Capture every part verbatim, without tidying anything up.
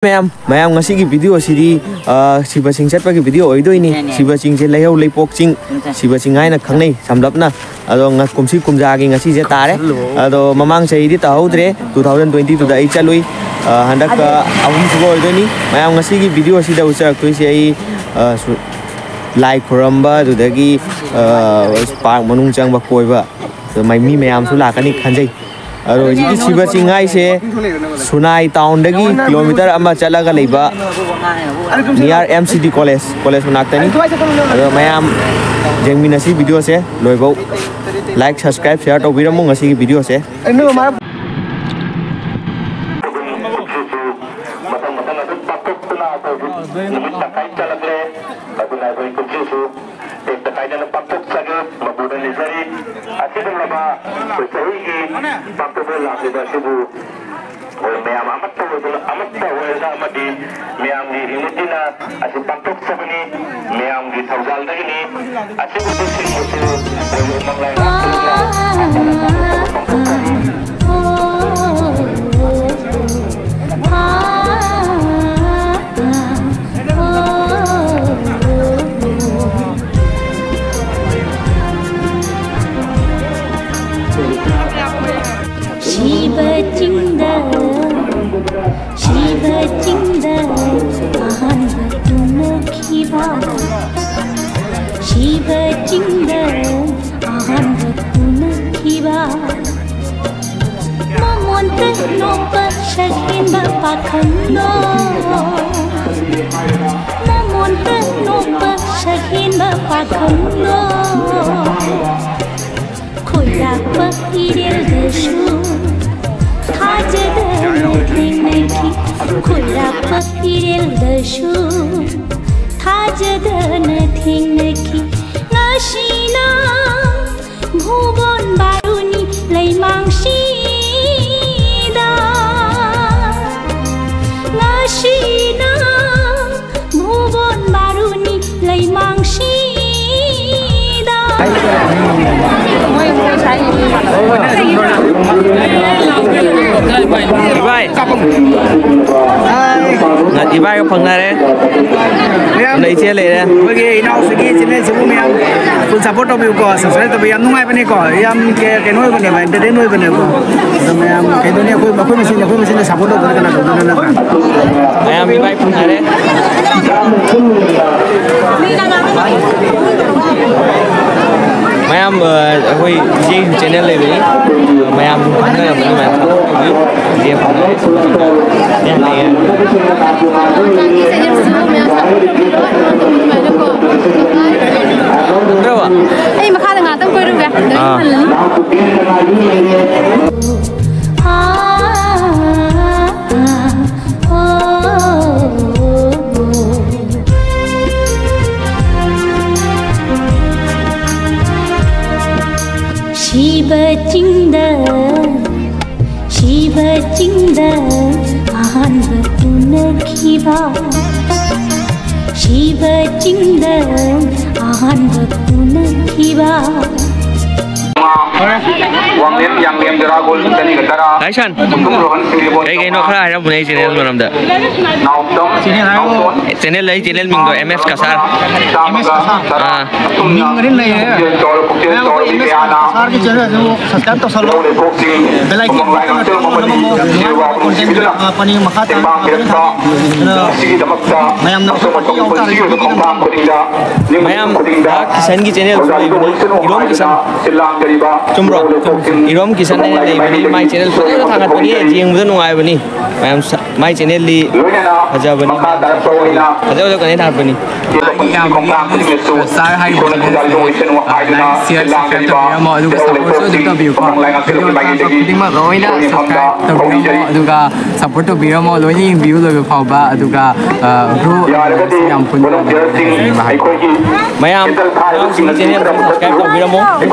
ꯃꯌꯥꯝ ꯃꯌꯥꯝ ꯉꯁꯤꯒꯤ ꯚꯤꯗꯤꯑꯣ ꯑꯁꯤꯗꯤ, ꯑ, ꯁꯤꯕ ꯆꯤꯡ ꯆꯠꯄꯒꯤ ꯚꯤꯗꯤꯑꯣ ꯑꯣꯏꯗꯣꯏꯅꯤ꯫ ꯁꯤꯕ ꯆꯤꯡꯁꯦ ꯂꯩꯍꯧ ꯂꯩꯄꯣꯛ ꯆꯤꯡ, ꯁꯤꯕ ꯆꯤꯡ ꯍꯥꯏꯅ ꯈꯪꯅꯩ ꯁꯝꯂꯞꯅ꯫ ꯑꯗꯣ ꯉ-, ꯀꯨꯝꯁꯤ ꯀꯨꯝꯖꯥꯒꯤ ꯉꯁꯤꯁꯦ ꯇꯥꯔꯦ꯫ ꯑꯗꯣ ꯃꯃꯥꯡ ꯆꯍꯤꯗꯤ ꯇꯥꯍꯧꯗ꯭ꯔꯦ, two thousand twenty two ꯗ ꯑꯩ ꯆꯠꯂꯨꯏ꯫ ꯑ, ꯍꯟꯗꯛꯀ ꯑꯍꯨꯝꯁꯨꯕ ꯑꯣꯏꯗꯣꯏꯅꯤ꯫ ꯃꯌꯥꯝ ꯉꯁꯤꯒꯤ ꯚꯤꯗꯤꯑꯣ ꯑꯁꯤꯗ ꯎꯠꯆꯔꯛꯇꯣꯏꯁꯦ ꯑꯩ, ꯑ, ꯁꯨ-, ꯂꯥꯏ ꯈꯨꯔꯝꯕ, ꯑꯗꯨꯗꯒꯤ, ꯑ, ꯄꯥꯔꯛ ꯃꯅꯨꯡ ꯆꯪꯕ ꯀꯣꯏꯕ, ꯑꯗꯨ ꯃꯥꯏ ꯃꯤ ꯃꯌꯥꯝꯁꯨ ꯂꯥꯛꯀꯅꯤ ꯈꯟꯖꯩ꯫ ꯑꯗꯣ ꯍꯧꯖꯤꯛꯀꯤ ꯁꯤꯕ ꯆꯤꯡ ꯍꯥꯏꯁꯦ ꯁꯨꯅꯥꯏ ꯇꯥꯎꯟꯗꯒꯤ ꯀꯤꯂꯣꯃꯤꯇꯔ ꯑꯃ ꯆꯠꯂꯒ ꯂꯩꯕ near M C D college, college ꯃꯅꯥꯛꯇꯅꯤ꯫ ꯑꯗꯣ ꯃꯌꯥꯝ ꯌꯦꯡꯃꯤꯟꯅꯁꯤ ꯚꯤꯗꯤꯑꯣꯁꯦ ꯂꯣꯏꯐꯧ꯫ Like, subscribe, share ꯇꯧꯕꯤꯔꯝꯃꯨ ꯉꯁꯤꯒꯤ ꯚꯤꯗꯤꯑꯣꯁꯦ꯫ ꯃꯊꯪ ꯃꯊꯪ ꯑꯗꯨꯝ ꯄꯥꯡꯊꯣꯛꯇꯨꯅ ꯑꯩꯈꯣꯏ ꯍꯧꯖꯤꯛ ꯅꯨꯃꯤꯠ ꯇꯪꯈꯥꯏ ꯆꯠꯂꯛꯂꯦ꯫ ꯑꯗꯨꯅ ꯑꯩꯈꯣꯏ ꯀꯨꯝꯁꯤꯁꯨ ꯇꯦꯛꯇ ꯀꯥꯏꯗꯅ ꯄꯥꯡꯊꯣꯛꯆꯒꯦ ꯃꯄꯨꯗ ꯅꯤꯖꯔꯤ꯫ ꯑꯁꯤꯒꯨꯝꯂꯕ ꯑꯩꯈꯣꯏ ꯆꯍꯤꯒꯤ ꯄꯥꯡꯊꯣꯛꯄ ꯂꯥꯛꯂꯤꯕ ꯑꯁꯤꯕꯨ ꯑꯩꯈꯣꯏ ꯃꯌꯥꯝ ꯑꯃꯠꯇ ꯑꯣꯏꯗꯨꯅ, ꯑꯃꯠꯇ ꯑꯣꯏꯔꯒ ꯑꯃꯗꯤ ꯃꯌꯥꯝꯒꯤ ꯍꯤꯡꯅꯗꯤꯅ ꯑꯁꯤ ꯄꯥꯡꯊꯣꯛꯆꯕꯅꯤ, ꯃꯌꯥꯝꯒꯤ ꯊꯧꯖꯥꯜꯗꯒꯤꯅꯤ꯫ ꯑꯁꯤꯒꯨꯝꯕꯁꯤꯡ ꯑꯁꯤ ꯑꯩꯈꯣꯏ ꯃꯪꯂꯥꯏ ꯉꯥꯛꯇꯅ ꯄꯥꯡꯊꯣꯛꯆꯔꯤ꯫ ꯁꯤꯕ ꯆꯤꯡꯗ, ꯁꯤꯕ ꯆꯤꯡꯗ ꯑꯍꯥꯟꯕ ꯎꯅꯈꯤꯕ, ꯁꯤꯕ ꯆꯤꯡꯗ ꯑꯍꯥꯟꯕ ꯎꯅꯈꯤꯕ꯫ ꯃꯃꯣꯟꯇ ꯅꯣꯛꯄ ꯁꯛꯍꯦꯟꯕ ꯄꯥꯈꯪꯗꯣ, ꯃꯃꯣꯟꯇ ꯅꯣꯛꯄ ꯁꯛꯍꯦꯟꯕ ꯄꯥꯈꯪꯗꯣ꯫ ꯈꯣꯏꯔꯥꯛꯄ ꯏꯔꯦꯜꯗꯁꯨ ꯊꯥꯖꯗꯅ ꯊꯦꯡꯅꯈꯤ, ꯈꯣꯏꯔꯥꯛꯄ ꯏꯔꯦꯜꯗꯁꯨ ꯊꯥꯖꯗꯅ ꯊꯦꯡꯅꯈꯤ꯫ ꯉꯁꯤꯅ ꯚꯨꯕꯟ ꯕꯥꯔꯨꯅꯤ ꯂꯩꯃꯥꯡꯁꯤꯗ, ꯉꯁꯤꯅ ꯚꯨꯕꯟ ꯕꯥꯔꯨꯅꯤ ꯂꯩꯃꯥꯡꯁꯤꯗ꯫ ꯏꯕꯥꯏ꯫ ꯑꯥꯏ, ꯚꯥꯏꯒ ꯐꯪꯅꯔꯦ꯫ ꯃꯌꯥꯝ ꯑꯗ ꯏꯆꯦ ꯂꯩꯔꯦ꯫ ꯑꯩꯈꯣꯏꯒꯤ ꯏꯅꯥꯎꯁꯤꯒꯤ ꯆꯦꯅꯦꯜꯁꯤꯕꯨ ꯃꯌꯥꯝ ꯐꯨꯜ ꯁꯞꯄꯣꯔꯠ ꯇꯧꯕꯤꯌꯨꯀꯣ, ꯁꯕꯁꯀ꯭ꯔꯥꯏꯕ ꯇꯧꯕꯤꯌꯨ꯫ ꯌꯥꯝ ꯅꯨꯡꯉꯥꯏꯕꯅꯤꯀꯣ, ꯌꯥꯝ ꯀꯩ-, ꯀꯩꯅꯣ ꯑꯣꯏꯕꯅꯦꯕ, ꯑꯦꯟꯇꯔꯇꯦꯟ ꯑꯣꯏꯕꯅꯦꯕ꯫ ꯑꯗꯣ ꯃꯌꯥꯝ ꯀꯩꯗꯧꯅꯤ, ꯑꯩꯈꯣꯏ, ꯑꯩꯈꯣꯏ ꯃꯁꯦꯟ, ꯑꯩꯈꯣꯏ ꯃꯁꯦꯟꯗ ꯁꯞꯄꯣꯔꯠ ꯇꯧꯗꯅ ꯀꯅꯥ ꯇꯧꯗꯣꯏꯅꯣ, ꯅꯠꯇ꯭ꯔꯥ? ꯃꯌꯥꯝ ꯏꯕꯥꯏ ꯐꯪꯅꯔꯦ꯫ ꯃꯌꯥꯝ, ꯑ, ꯑꯩꯈꯣꯏ ꯏꯆꯦꯒꯤ ꯆꯦꯅꯦꯜ ꯂꯩꯕꯅꯤ, ꯃꯌꯥꯝ ꯈꯪꯅꯔꯝꯃꯅꯤ, ꯃꯌꯥꯝ ꯁꯞꯄꯣꯔꯠ ꯇꯧꯕꯤꯌꯨ꯫ ꯏꯆꯦ ꯐꯪꯅꯔꯦ꯫ ꯌꯥꯝ ꯂꯩꯌꯦ꯫ ꯅꯠꯇ꯭ꯔꯕ? ꯑꯩ ꯃꯈꯥꯗ ꯉꯥꯛꯇꯪ ꯀꯣꯏꯔꯨꯒꯦ, ꯑꯗꯨꯗ ꯑꯥ꯫ ꯍꯜꯂꯅꯤ꯫ ꯁꯤꯕ ꯆꯤꯡꯗ, ꯁꯤꯕ ꯆꯤꯡꯗ ꯑꯍꯥꯟꯕ ꯎꯅꯈꯤꯕ, ꯁꯤꯕ ꯆꯤꯡꯗ ꯑꯍꯥꯟꯕ ꯎꯅꯈꯤꯕ꯫ ꯋꯥꯡꯂꯦꯟ ꯌꯥꯡꯂꯦꯟ ꯖꯔꯥꯒꯣꯜ ꯆꯅꯤꯒ ꯇꯔꯥ꯫ ꯂꯥꯏꯁꯟ꯫ ꯀꯩ ꯀꯩꯅꯣ ꯈꯔ ꯍꯥꯏꯔꯝꯕꯅꯦ ꯑꯩ ꯆꯦꯅꯦꯜ ꯃꯔꯝꯗ꯫ ꯅꯥꯎꯇꯝ, ꯆꯦꯅꯦꯜ ꯍꯥꯏꯌꯣ꯫ ꯅꯥꯎꯇꯣꯟ꯫ ꯆꯦꯅꯦꯜ ꯂꯩ, ꯆꯦꯅꯦꯜ ꯃꯤꯡꯗꯣ ꯑꯦꯝ ꯑꯦꯁ ꯀꯁꯥꯔ꯫ ꯑꯦꯝ ꯑꯦꯁ ꯀꯁꯥꯔ꯫ ꯑꯥ꯫ ꯃꯤꯡ ꯑꯗꯨꯝ ꯂꯩꯔꯦ꯫ ꯃꯌꯥꯝ ꯑꯩꯈꯣꯏ ꯑꯦꯝ ꯑꯦꯁ ꯀꯁꯥꯔꯒꯤ ꯆꯦꯅꯦꯜ ꯑꯗꯨ ꯁꯕꯁꯀ꯭ꯔꯥꯏꯕ ꯇꯧꯁꯜꯂꯣ꯫ ꯕꯦꯜ ꯑꯥꯏꯀꯟ ꯇꯛꯇꯨꯅ ꯅꯝꯃꯝꯃꯣ꯫ ꯅꯨꯡꯉꯥꯏꯕ ꯀꯣꯟꯇꯦꯟ ꯂꯥꯛꯄꯅꯤ꯫ ꯃꯈꯥ ꯇꯥꯅ ꯃꯌꯥꯝꯅ ꯁꯞꯄꯣꯔꯠ ꯌꯥꯎ ꯇꯥꯔꯒꯗꯤ ꯃꯌꯥꯝ ꯀꯤꯁꯟꯒꯤ ꯆꯦꯅꯦꯜꯁꯨ ꯂꯩꯕꯅꯤ, ꯏꯔꯣꯝ ꯀꯤꯁꯟ꯫ ꯆꯨꯝꯕ꯭ꯔꯣ? ꯏꯔꯣꯝ ꯀꯤꯁꯟ ꯍꯥꯏꯅ ꯂꯩꯕꯅꯤ, ꯃꯥꯏ ꯆꯦꯅꯦꯜ ꯐꯖꯅ ꯊꯥꯒꯠꯄꯅꯤ, ꯌꯦꯡꯕꯗ ꯅꯨꯡꯉꯥꯏꯕꯅꯤ꯫ ꯃꯌꯥꯝ ꯁ-, ꯃꯥꯏ ꯆꯦꯅꯦꯜꯗꯤ ꯐꯖꯕꯅꯤ, ꯃꯌꯥꯝ ꯁꯞꯄꯣꯔꯠ ꯇꯧꯕꯤꯌꯨ꯫ ꯐꯖ ꯐꯖꯕ ꯀꯟꯇꯦꯟ ꯊꯥꯒꯠꯄꯅꯤ꯫ ꯁꯥꯔ ꯍꯥꯏꯔꯤꯕ ꯆꯦꯅꯦꯜꯗꯣ, ꯑ, like, share, subscribe ꯇꯧꯕꯤꯔꯝꯃꯣ, ꯑꯗꯨꯒ ꯁꯞꯄꯣꯔꯠꯁꯨ ꯑꯗꯨꯝ ꯇꯧꯕꯤꯌꯨꯀꯣ꯫ ꯚꯤꯗꯤꯑꯣ ꯊꯥꯔꯛꯄ ꯈꯨꯗꯤꯡꯃꯛ ꯂꯣꯏꯅ subscribe ꯇꯧꯕꯤꯔꯝꯃꯣ, ꯑꯗꯨꯒ support ꯇꯧꯕꯤꯔꯝꯃꯣ, ꯂꯣꯏꯅ ꯌꯦꯡꯕꯤꯌꯨ ꯂꯣꯏꯕ ꯐꯥꯎꯕ, ꯑꯗꯨꯒ, ꯑ, bro, ꯌꯥꯔꯒꯗꯤ ꯌꯥꯝ ꯄꯨꯟꯅ ꯃꯌꯥꯝ ꯏꯅꯥꯎꯁꯤꯡꯒꯤ ꯆꯦꯅꯦꯜꯗꯣ subscribe ꯇꯧꯕꯤꯔꯝꯃꯣ꯫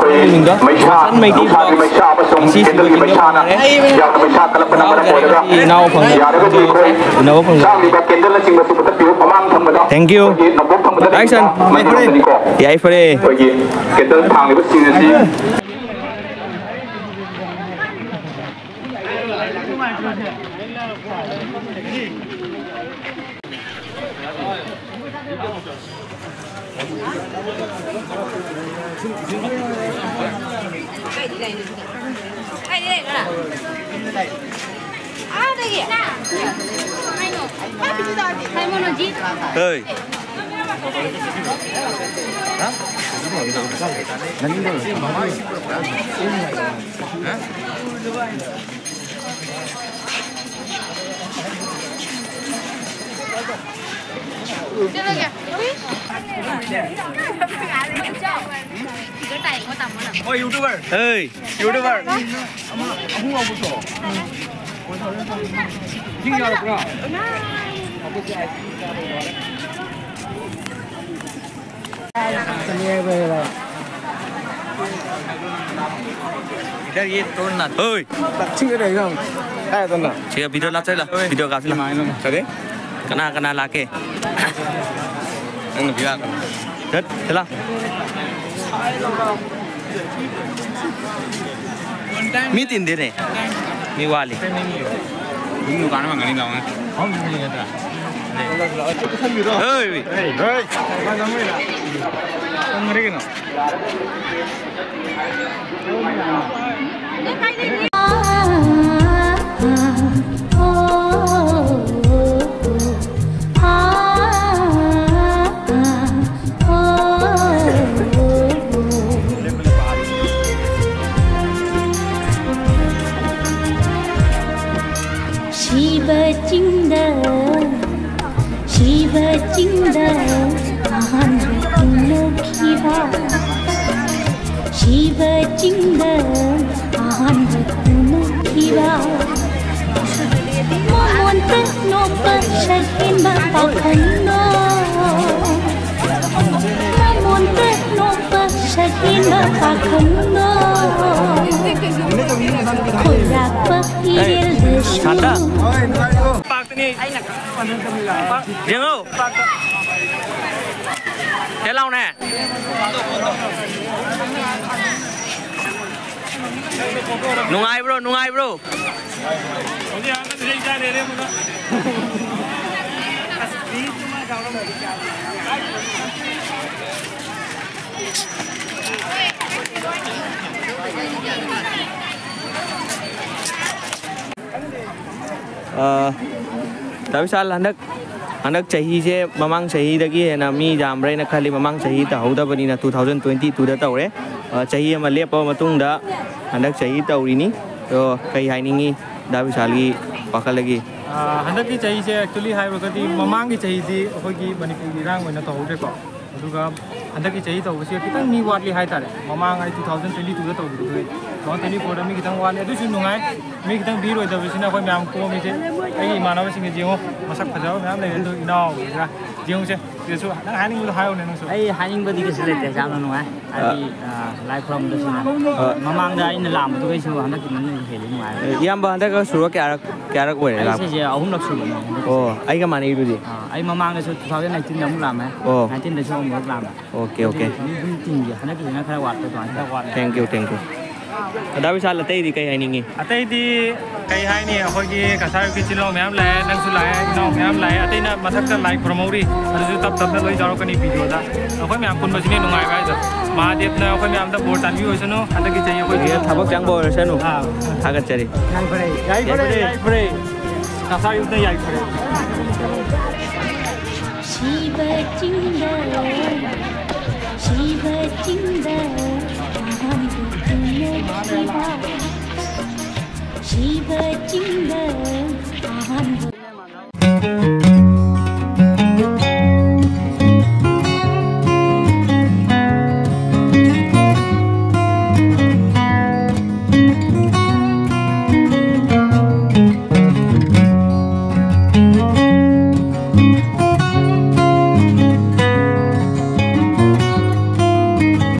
ꯃꯤꯡꯗꯣ ꯃꯩꯁꯥ, ꯃꯩꯇꯩ ꯅꯨꯡꯁꯥꯒꯤ vlogs꯫ ꯃꯩꯁꯥ ꯑꯃꯁꯨꯡ ꯉꯁꯤ ꯀꯦꯟꯗꯜꯒꯤ ꯁꯤꯒꯤ ꯃꯩꯁꯥꯅ ꯚꯤꯗꯤꯑꯣ ꯌꯥꯝꯅ ꯃꯩꯁꯥ ꯀꯜꯂꯛꯄꯅ ꯃꯔꯝ ꯑꯣꯏꯔꯒ ꯍꯔꯥꯎꯖꯔꯒꯗꯤ ꯏꯅꯥꯎ ꯐꯪꯅ ꯌꯥꯔꯒꯗꯤ ꯑꯩꯈꯣꯏ ꯎꯅꯕ ꯐꯪꯖꯔꯒꯦ꯫ ꯆꯥꯛꯂꯤꯕ ꯀꯦꯟꯗꯜꯅꯆꯤꯡꯕꯁꯨ ꯃꯨꯊꯠꯄꯤꯌꯨ꯫ ꯃꯃꯥꯡ ꯊꯪꯕꯗ thank you꯫ ꯑꯩꯈꯣꯏꯒꯤ ꯅꯣꯡꯄꯣꯛ ꯊꯪꯕꯗ ꯂꯩꯔꯤꯕ ꯃꯅꯤꯄꯨꯔ ꯂꯣꯝꯗꯅꯤꯀꯣ꯫ ꯌꯥꯏꯐꯔꯦ꯫ ꯑꯩꯈꯣꯏꯒꯤ ꯀꯦꯟꯗꯜ ꯊꯥꯡꯂꯤꯕꯁꯤꯡ ꯑꯁꯤ ꯍꯣꯏ꯫ ꯍꯣꯏ, YouTuber꯫ ꯍꯣꯏ꯫ YouTuber꯫ ꯏꯗꯔ ꯌꯦ ꯇꯣꯔꯅ꯫ ꯍꯣꯏ꯫ ꯁꯤꯒ video ꯂꯥꯛꯆꯩꯂ, video ꯀꯥꯞꯁꯤꯂ꯫ ꯀꯔꯤ? ꯀꯅꯥ ꯀꯅꯥ ꯂꯥꯛꯀꯦ? ꯅꯪ ꯅꯨꯄꯤ ꯂꯥꯛꯀꯅꯤ꯫ ꯆꯠ, ꯆꯠꯂꯣ꯫ ꯃꯤ ꯇꯤꯟꯗꯦꯅꯦ꯫ ꯃꯤ ꯋꯥꯠꯂꯤ꯫ ꯌꯨꯝ ꯗꯨꯀꯥꯟ ꯑꯃ ꯉꯥꯅꯤ ꯂꯥꯎꯅꯦ꯫ ꯍꯣꯏ꯫ ꯍꯣꯏ꯫ ꯀꯔꯤꯒꯤꯅꯣ? ꯁꯤꯕ ꯆꯤꯡꯗ, ꯁꯤꯕ ꯆꯤꯡꯗ ꯑꯍꯥꯟꯕ ꯎꯅꯈꯤꯕ, ꯁꯤꯕ ꯆꯤꯡꯗ ꯑꯍꯥꯟꯕ ꯎꯅꯈꯤꯕ, ꯃꯃꯣꯟꯇ ꯅꯣꯛꯄ ꯁꯛꯍꯦꯟꯕ ꯄꯥꯈꯪꯗꯣ, ꯃꯃꯣꯟꯇ ꯅꯣꯛꯄ ꯁꯛꯍꯦꯟꯕ ꯄꯥꯈꯪꯗꯣ, ꯈꯣꯏꯔꯥꯛꯄ ꯏꯔꯦꯜꯗꯁꯨ꯫ ꯁꯥꯟꯇ꯫ ꯌꯦꯡꯉꯣ꯫ ꯆꯦ ꯂꯥꯎꯅꯦ꯫ ꯅꯨꯡꯉꯥꯏꯕ꯭ꯔꯣ, ꯅꯨꯡꯉꯥꯏꯕ꯭ꯔꯣ? ꯑ, ꯗꯥ ꯕꯤꯁꯥꯜ, ꯍꯟꯗꯛ, ꯍꯟꯗꯛ ꯆꯍꯤꯁꯦ ꯃꯃꯥꯡ ꯆꯍꯤꯗꯒꯤ ꯍꯦꯟꯅ ꯃꯤ ꯌꯥꯝꯕ꯭ꯔꯥ ꯍꯥꯏꯅ ꯈꯜꯂꯤ꯫ ꯃꯃꯥꯡ ꯆꯍꯤ ꯇꯧꯍꯧꯗꯕꯅꯤꯅ two thousand twenty twoꯗ ꯇꯧꯔꯦ꯫ ꯑ, ꯆꯍꯤ ꯑꯃ ꯂꯦꯞꯄ ꯃꯇꯨꯡꯗ ꯍꯟꯗꯛ ꯆꯍꯤ ꯇꯧꯔꯤꯅꯤ꯫ ꯑꯗꯣ ꯀꯩ ꯍꯥꯏꯅꯤꯡꯉꯤ ꯗꯥ ꯕꯤꯁꯥꯜꯒꯤ ꯋꯥꯈꯜꯗꯒꯤ? ꯑ, ꯍꯟꯗꯛꯀꯤ ꯆꯍꯤꯁꯦ actually ꯍꯥꯏꯔꯨꯔꯒꯗꯤ ꯃꯃꯥꯡꯒꯤ ꯆꯍꯤꯗꯤ ꯑꯩꯈꯣꯏꯒꯤ ꯃꯅꯤꯄꯨꯔꯒꯤ ꯏꯔꯥꯡ ꯑꯣꯏꯅ ꯇꯧꯍꯧꯗ꯭ꯔꯦꯀꯣ꯫ ꯑꯗꯨꯒ ꯍꯟꯗꯛꯀꯤ ꯆꯍꯤ ꯇꯧꯕꯁꯦ ꯈꯤꯇꯪ ꯃꯤ ꯋꯥꯠꯂꯤ ꯍꯥꯏꯇꯥꯔꯦ꯫ ꯃꯃꯥꯡ ꯑꯩ two thousand twenty twoꯗ ꯇꯧꯈꯤꯕꯗꯨ two thousand twenty fourꯗ ꯃꯤ ꯈꯤꯇꯪ ꯋꯥꯠꯂꯤ꯫ ꯑꯗꯨꯁꯨ ꯅꯨꯡꯉꯥꯏ, ꯃꯤ ꯈꯤꯇꯪ ꯚꯤꯔ ꯑꯣꯏꯗꯕꯁꯤꯅ ꯑꯩꯈꯣꯏ ꯃꯌꯥꯝ ꯀꯣꯝꯃꯤꯁꯦ꯫ ꯑꯩꯒꯤ ꯏꯃꯥꯟꯅꯕꯁꯤꯡꯁꯦ ꯌꯦꯡꯉꯣ, ꯃꯁꯛ ꯐꯖꯕ ꯃꯌꯥꯝ ꯂꯩꯔꯦ꯫ ꯑꯗꯨ ꯏꯅꯥꯎꯒꯤꯒ ꯌꯦꯡꯉꯨꯁꯦ꯫ ꯁꯤꯗꯁꯨ ꯅꯪ ꯍꯥꯏꯅꯤꯡꯕꯗꯣ ꯍꯥꯏꯌꯣꯅꯦ ꯅꯪꯁꯨ꯫ ꯑꯩ ꯍꯥꯏꯅꯤꯡꯕꯗꯤ ꯀꯩꯁꯨ ꯂꯩꯇꯦ, ꯌꯥꯝꯅ ꯅꯨꯡꯉꯥꯏ꯫ ꯍꯥꯏꯗꯤ, ꯑ, ꯂꯥꯏ ꯈꯨꯔꯨꯝꯕꯗꯁꯨꯅꯦ꯫ ꯑ꯫ ꯃꯃꯥꯡꯗ ꯑꯩꯅ ꯂꯥꯛꯑꯝꯕꯗꯨꯒꯩꯁꯨ ꯍꯟꯗꯛꯀꯤꯗꯨꯅ ꯍꯦꯜꯂꯤ ꯅꯨꯡꯉꯥꯏꯕ꯫ ꯏꯌꯥꯝꯕ ꯍꯟꯗꯛꯀ ꯁꯨꯔ ꯀꯌꯥꯔꯛ, ꯀꯌꯥꯔꯛ ꯑꯣꯏꯔꯦ ꯑꯩ ꯂꯥꯛꯄ? ꯁꯤꯁꯦ ꯑꯍꯨꯝꯂꯛ ꯁꯨꯕꯅꯦ ꯍꯟꯗꯛꯀꯤꯁꯦ꯫ ꯑꯣ, ꯑꯩꯒ ꯃꯥꯟꯅꯩꯗꯨꯗꯤ꯫ ꯑꯥ, ꯑꯩ ꯃꯃꯥꯡꯗꯁꯨ two thousand nineteenꯗ ꯑꯃꯨꯛ ꯂꯥꯛꯑꯝꯃꯦ꯫ ꯑꯣ꯫ Nineteenꯗꯁꯨ ꯑꯃꯨꯛ ꯂꯥꯛꯑꯝꯃꯦ꯫ Okay, okay. ꯑꯗꯨꯗꯤ ꯃꯤ ꯇꯤꯝꯒꯤ ꯍꯟꯗꯛꯀꯤꯁꯤꯅ ꯈꯔ ꯋꯥꯠꯄ ꯑꯗꯨꯃꯥꯏꯅ ꯇꯧꯕ꯫ Thank you, thank you꯫ ꯗꯥ ꯕꯤꯁꯥꯜ, ꯑꯇꯩꯗꯤ ꯀꯩ ꯍꯥꯏꯅꯤꯡꯉꯤ? ꯑꯇꯩꯗꯤ ꯀꯩ ꯍꯥꯏꯅꯤ, ꯑꯩꯈꯣꯏꯒꯤ ꯀꯁꯥꯔꯒꯤ ꯏꯆꯤꯜ ꯏꯅꯥꯎ ꯃꯌꯥꯝ ꯂꯥꯛꯑꯦ, ꯅꯪꯁꯨ ꯂꯥꯛꯑꯦ, ꯏꯅꯥꯎ ꯃꯌꯥꯝ ꯂꯥꯛꯑꯦ꯫ ꯑꯇꯩꯅ ꯃꯊꯛꯇ ꯂꯥꯏ ꯈꯨꯔꯨꯝꯍꯧꯔꯤ, ꯑꯗꯨꯁꯨ ꯇꯞ ꯇꯞꯅ ꯂꯣꯏ ꯌꯥꯎꯔꯛꯀꯅꯤ ꯚꯤꯗꯤꯑꯣꯗ꯫ ꯑꯩꯈꯣꯏ ꯃꯌꯥꯝ ꯄꯨꯟꯕꯁꯤꯅꯦ ꯅꯨꯡꯉꯥꯏꯕ ꯍꯥꯏꯗꯣ꯫ ꯃꯍꯥꯗꯦꯕꯅ ꯑꯩꯈꯣꯏ ꯃꯌꯥꯝꯗ ꯕꯣꯔ ꯇꯥꯟꯕꯤꯌꯨ ꯑꯣꯏꯁꯅꯨ ꯍꯟꯗꯛꯀꯤ ꯆꯍꯤ ꯑꯩꯈꯣꯏ ꯊꯕꯛ ꯆꯪꯕ ꯑꯣꯏꯔꯁꯅꯨ꯫ ꯑꯥ꯫ ꯊꯥꯒꯠꯆꯔꯤ꯫ ꯌꯥꯏꯐꯔꯦ, ꯌꯥꯏꯐꯔꯦ, ꯌꯥꯏꯐꯔꯦ꯫ ꯀꯁꯥꯔ ꯌꯨꯝꯗ ꯌꯥꯏꯐꯔꯦ꯫ ꯁꯤꯕ ꯆꯤꯡꯗ, ꯁꯤꯕ ꯆꯤꯡꯗ, ꯃꯍꯥꯗꯦꯕ ꯁꯤꯕ, ꯁꯤꯕ ꯆꯤꯡꯗ꯫